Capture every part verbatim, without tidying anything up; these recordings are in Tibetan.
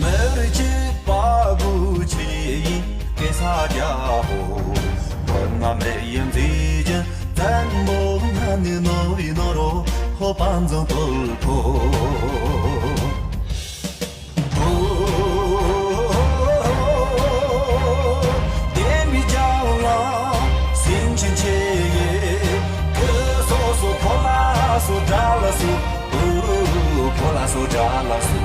མི་རིགས་གཅིག་པ་དགོས་ཆེད་ཡིན་སྐད་ཆ་རྒྱག་གོ། བོད་ན་མི་ཡི་མཛེས་རྒྱན་བཙན་པོ་ན་ནི་ནོར་བུའི་ནོར་བུ་ཧོ་པན་ཙང་དོལ་པོ། བདེན་པའི་རྒྱབ་ལ་སེམས་ཅན་ཆེ་ཡེ། ཁོ་སོ་སོ་ཕོ་ལ་སོ་དགྲ་ལ་སོ། ཕོ་ལ་སོ་དགྲ་ལ་སོ།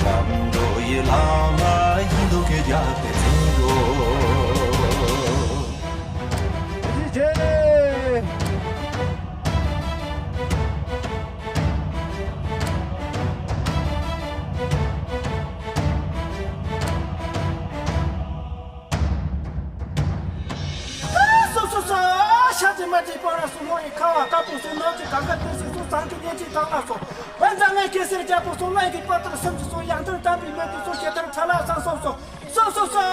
ལམ་འགྲོ་ཡི་ལམ་ལ་ཡིན་དུ་གེ་རྒྱག་པའི་ཚེ་ལོ། སོ་སོ་སོ། ཤ་དེ་མ་དེ་པོ་ར་སོ་མོ་ཡི་ཁ་བ་དཀར་པོ་སོ་ནོར་གྱི་གང་ག་དེ་སོ་སོ་ཚང་གི་གཉེན་གྱི་དང་ལ་སོ། བན་ཛ་ངའི་སྐད་སེར་རྒྱལ་པོ་སོ་ལ་ཡི་གི་པ་ཏར་སེམས་ཀྱི་སོ་ཡང་ཐར་དམ་པའི་མེ་དེ་སོ་ཁྱེད་ཐར་ཁྲ་ལ་སང་སོ་སོ། སོ་སོ་སོ།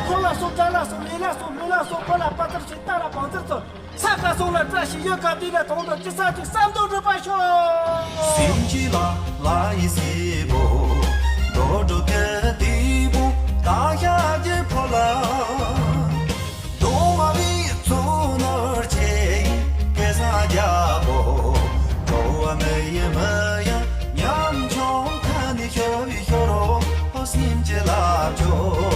ཁོ་ལ་སོ་དགྲ་ལ་སོ་ལས་ལ་སོ་ལུས་ལ་སོ་ཕོ་ལ་པ་ཏར་ཞིག་རྟ་ལ་བང་ཙར་སོ། ས་ཀ་སོང་ལ་བཀྲ་ཤིས་ཡོད་ཀ་དེ་ལ་དོང་དུ་ཅི་ས་ཅི་བསམ་དུ་འགྲུབ་པ་ཤོག་སེམས་ཀྱི་ལ་ལ་ཡི་སེ་བོ། འགྲོ་འགྲོ་གི་དེ་བོ་ད་ཤ་གི་ཕོ་ལ། གདོང་མ་བའི་གཙོ་ནོར་ཆེ་ཡིན་སྐལ་བཟང་རྒྱལ་པོ། འགྲོ་བ་མི་ཡི་མི་ཡ་ཉམ་ཆུང་ཁ་ནི་ཤོ་བི་ཤོ་རོ་ཧོ་སེམས་ཀྱི་ལ་ཅོ།